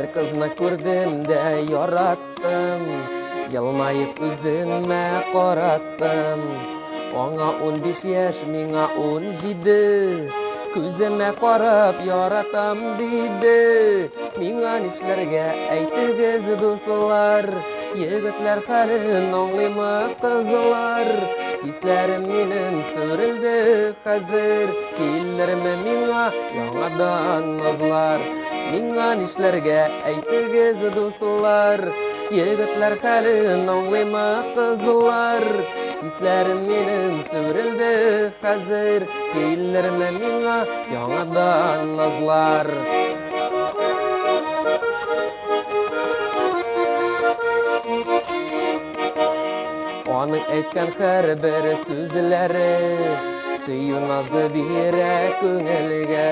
Бер кызны күрдем дә яраттым, Елмаеп үземә караттым. Аңа 15 яшь, миңа 17. Күземә карап яратам диде. Миңа нишләргә әйтегез, дуслар? Егетләр хәлен аңлыймы кызлар? Хисләрем минем сүрелде хәзер. Килерме миңа яңадан назлар? Миңа нишләргә әйтегез, дуслар? Егетләр хәлен аңлыймы кызлар? Хисләрем минем сүрелде хәзер. Килерме миңа яңадан назлар? Аның әйткән һәрбер сүзләре Сөю назы бирә күңелгә.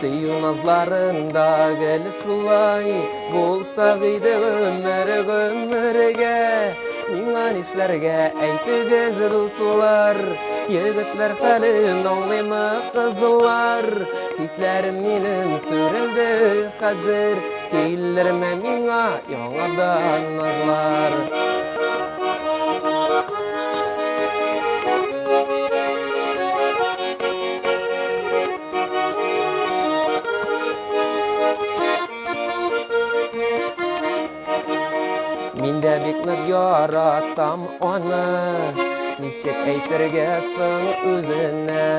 Сөю назларында гел шулай Булсак иде гомер гомергә. Миңа нишләргә әйтегез, дуслар? Егетләр хәлен аңлыймы кызлар? Хисләрем минем сүрелде хәзер. Килерме миңа яңадан назлар? Мин дә бик нык яратам аны. Ничек әйтергә соң үзенә?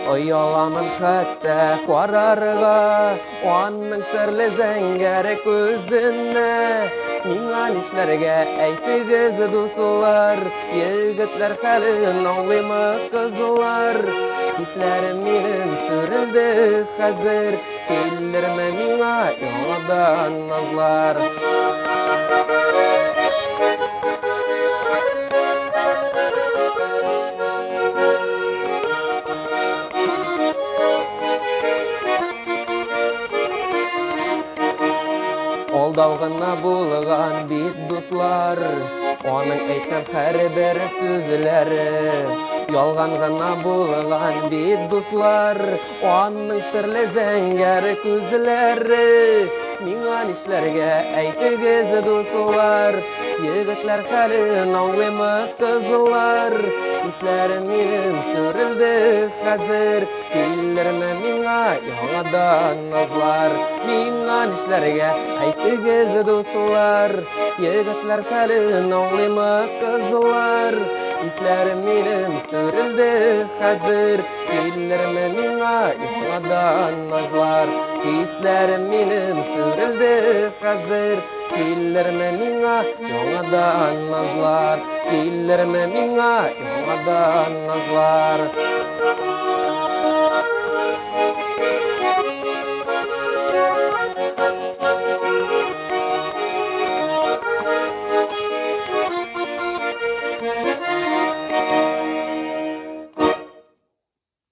Ояламын хәтта карарга Аның серле зәңгәр күзенә. Миңа нишләргә әйтегез, дуслар? Егетләр хәлен аңлыймы кызлар? Хисләрем минем сүрелде хәзер. Килерме миңа яңадан назлар? Алдау гына булган бит, дуслар, Аның әйткән һәрбер сүзләре. Ялган гына булган бит, дуслар, Аның серле зәңгәр күзләре. Миңа нишләргә әйтегез, дуслар? Егетләр хәлен аңлыймы кызлар? Хисләрем минем сүрелде хәзер. Килерме миңа яңадан назлар? Миңа нишләргә әйтегез, дуслар? Егетләр хәлен аңлыймы кызлар? Хисләрем минем сүрелде хәзер. Килерме миңа яңадан назлар? Хисләрем минем сүрелде хәзер. Килерме миңа яңадан назлар? Килерме миңа яңадан назлар?